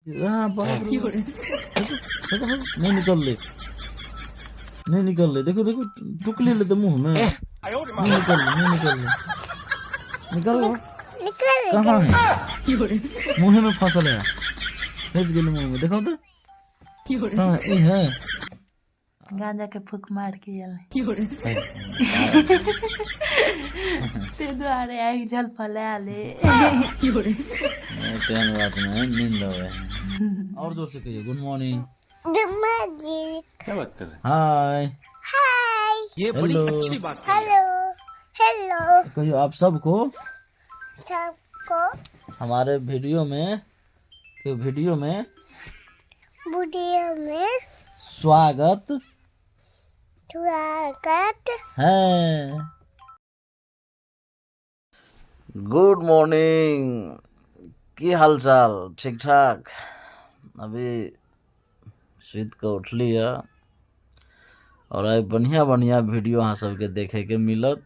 हाँ बाप रे बाप। देखो देखो देखो, नहीं निकल रही, नहीं निकल रही। देखो देखो, टुकली ले तो मुंह में नहीं निकल रही, नहीं निकल रही। निकल लो। निकल। कहाँ है? मुंह में फसल है, फंस गेल मुंह में। देखो तो कहाँ है? ई है। गांजा के फूक मार के आयल ताहि दुआरे आँखि झलफलायल। तेहन बात नहीं, नींद आवे है। और जोर से कहिए गुड मॉर्निंग। Good morning. क्या बात कर रहे हैं? हाय। हाय। ये बड़ी हेलो। अच्छी बात है। Hello hello. कहिए आप सबको, सबको हमारे वीडियो में, के वीडियो में, वीडियो में स्वागत, स्वागत है। गुड मॉर्निंग, की हाल चाल? ठीक ठाक। अभी सुति कऽ उठली है और आइ बढ़िया बढ़िया वीडियो अहाँ सबके देखे के मिलत।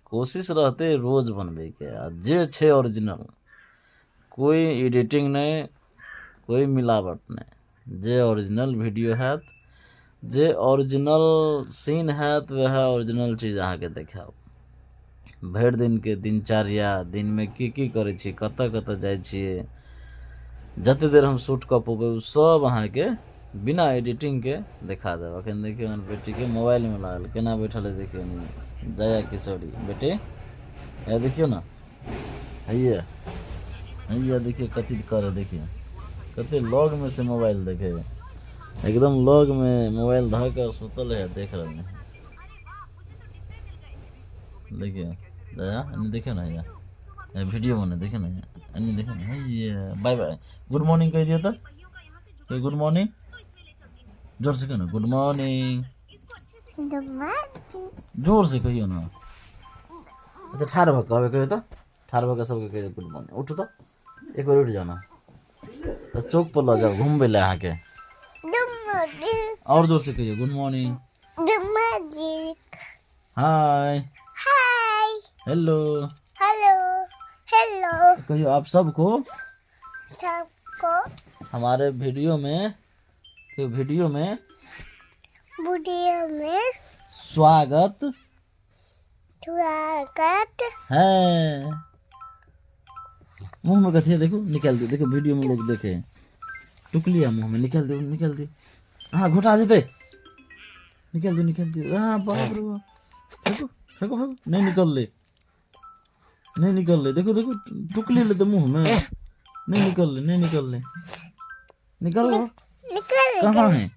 कोशिश रहते रोज बनबे के, आ जे छै ओरिजिनल, कोई एडिटिंग नहीं, कोई मिलावट नहीं, जे ओरिजिनल वीडियो हैत, जे ओरिजिनल सीन हैत, वएह ओरिजिनल चीज अहाँके देखायब। भरि दिनके दिनचर्या, दिनमे की की करै छी, कतऽ कतऽ जाइ छियै, जते देर हम शूट कऽ पेबै ओ सब अहाँके बिना एडिटिंगके देखा देब। अखन देखियौ हमर बेटीके मोबाइलमे लागल केना बैठल है, देखियौ ने जया किशोरी बेटी है, देखियौ ने, हैया हैया देखियौ कथी करे, देखियौ कते लगमे से मोबाइल देखे, एकदम लगमे मोबाइल धऽ कऽ सुतल है, देख रहल है। देखिए दया, एने देखियो ना, हैया वीडियो बने, देखियो ना, एने देखियो ना, हैया बाय बाय गुड मॉर्निंग कह दियो तो, गुड मॉर्निंग जोर से कहो ना, गुड मॉर्निंग गुड मॉर्निंग जोर से कहियो ना। अच्छा ठाढ़ भऽ कहबै, कहियो तो ठाढ़ भऽ कऽ सबके कहियो गुड मॉर्निंग। उठू तो एक बार उठि जाओ ना, तो चौक पर लऽ जाओ घूमबै लए अहाँके। गुड मॉर्निंग और जोर से कहियो good morning. Good morning. Hi. Hi. Hello. Hello hello. कहियो आप सबको, सबको हमारे वीडियो में, के वीडियो में, वीडियो में स्वागत, स्वागत है। मुंह में कथी है देखो, निकाल दो, देखो वीडियो में लोग देखे, टुकलिया मुंह में निकाल दो, निकाल दो, हाँ घोटा जेते, निकाल दो, निकाल दो, हाँ बाप रे बाप, फेंको फेंको फेंको, नहीं निकल ले, नहीं निकल ले, देखो देखो टुकली ले तो मुंह में नहीं निकल ले, नहीं निकल ले, निकल लो। निकल। कहाँ है?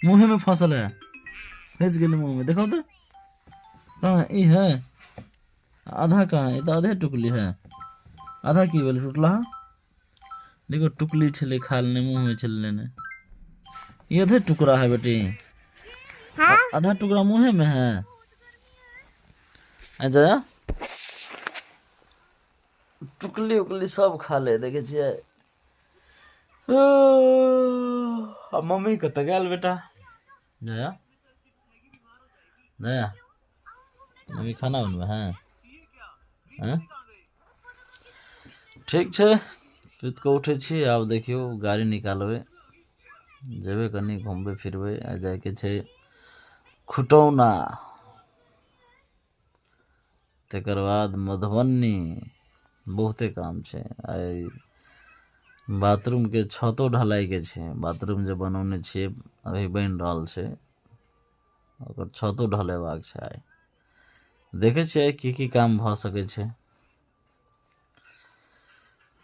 मुँह में फसल है, फंस गेल मुँह में। देखो तो कहाँ है? ई है आधा, कहाँ है? ई तो आधे टुकली है, आधा की भेल टुटला? देखो टुकली छले खा लेने, मुँह में छले लेने, ई आधे टुकड़ा है बेटी। हाँ? आधा टुकड़ा मुँहे में है। अच्छा टुकली उकली सब खा ले, देखे छियै। आ मम्मी कतऽ गेल बेटा? जया जया मम्मी खाना बनबै है? हैं? ठीक छै, सुति कऽ उठै छी। आब देखियौ गाड़ी निकालबै, जेबै कनि घुमबै फिरबै। आ जाइके छै खुटौना, तकर बाद मधुबनी, बहुते काम छै। आइ बाथरूमके छतो ढलाइके छै, बाथरूम जे बनौने छियै अभी बनि रहल छै, ओकर छतो ढलेबाक छै। आइ देखै छियै आइ की की काम भऽ सकै छै।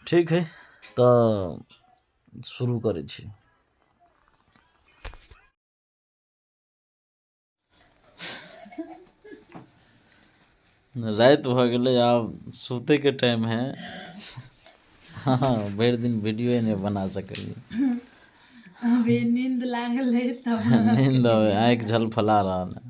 ठीक है, तऽ शुरू करै छी। राति भऽ गेलै, आब सुतैके टाइम है। हाँ, भरि दिन वीडियो नहि बना सकलियै। अभी नींद लागल है तब नींद आबै, आँखि झलफला रहल है।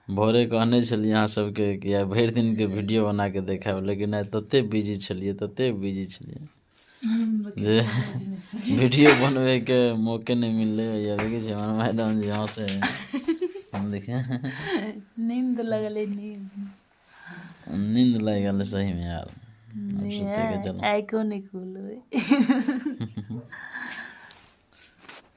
भोरे कहने छलियै अहाँ सबके कि आइ भरि दिनके वीडियो बनाके देखायब, लेकिन आइ तते बिजी छलियै, तते बिजी छलियै जे वीडियो बनबैके मौके नहि मिललै। या देखै छियै हमर मैडम जी हँसै है, हम देखिए। नींद लगलै, नींद नींद लागि गेलै सहीमे यार। आब सुते के चलो। आइको नहीं खुलो।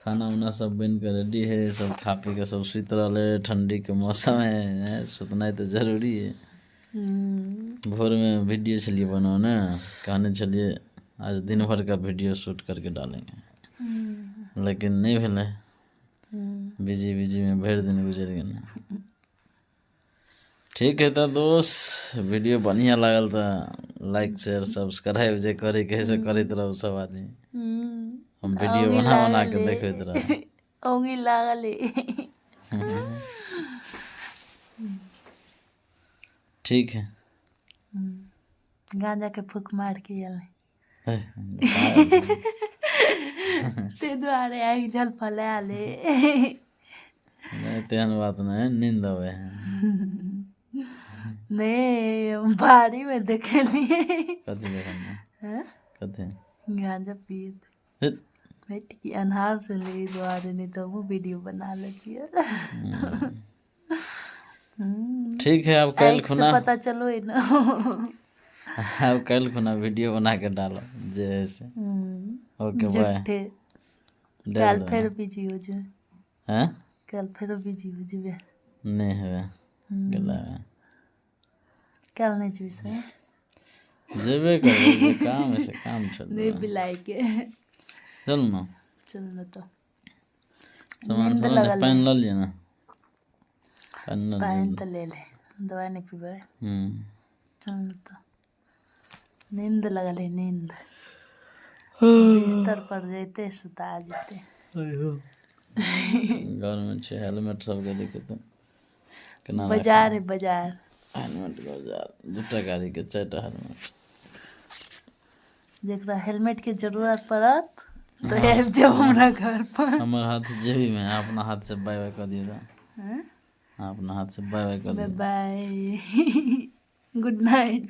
खाना उना सब बन के रेडी है, सब खा पी के सब सुत रहे। ठंडी के मौसम है, सुतना तो जरूरी है। भोर में वीडियो चलिए बनाने, कहने चलिए आज दिन भर का वीडियो शूट करके डालेंगे, लेकिन नहीं भेलै, बिजी बिजी में भरि दिन गुजरि गेलै। ठीक है तो दोस्त, वीडियो बढ़िया लागल तो लाइक शेयर सब्सक्राइब जे करे के से करैत रहू सब आदमी। हम वीडियो बना बना के देखैत रहू। ओंगी लागल। ठीक है। गांजा के फूक मार के आयल ते दुआरे आगि जल फला ले। नहीं तेहन बात नहीं, नींद आवे है। नहीं बाड़ी में देखली। कथी देखल? कथी? गांजा पिए बैठ की अन्हार से ले दुआरे, नहीं तो वो वीडियो बना लेती है। ठीक है, अब कल खुना पता चलो है ना। अब कल खुना वीडियो बना के डालो जैसे। Okay bye. कल फिर बिजी हो जाए। हैं? कल फिर बिजी हो जाए। नहीं है गला है। कल नहीं जुई से जेबे करबे, काम ऐसे काम चल नहीं बिलाई के। चल ना, चल ना तो सामान सामान पानी ल लिया ना। पानी तो ले ले, दवाई नहीं पीबे। चल ना तो नींद लगल है, नींद बिस्तर पर जैते सुता जैते। घर में छे हेलमेट सबके दिक्कत केना। बाजार है, बाजार हेलमेट बाजार, दूटा गाड़ी के 4टा हेलमेट। जेकरा हेलमेट के जरूरत पड़त तो आबि जाओ हमरा घर पर। हमर हाथ जेबी में, अपना हाथ से बाय बाय कर दियो। अपना हाथ से बाय बाय कर दियो। Bye bye, good night.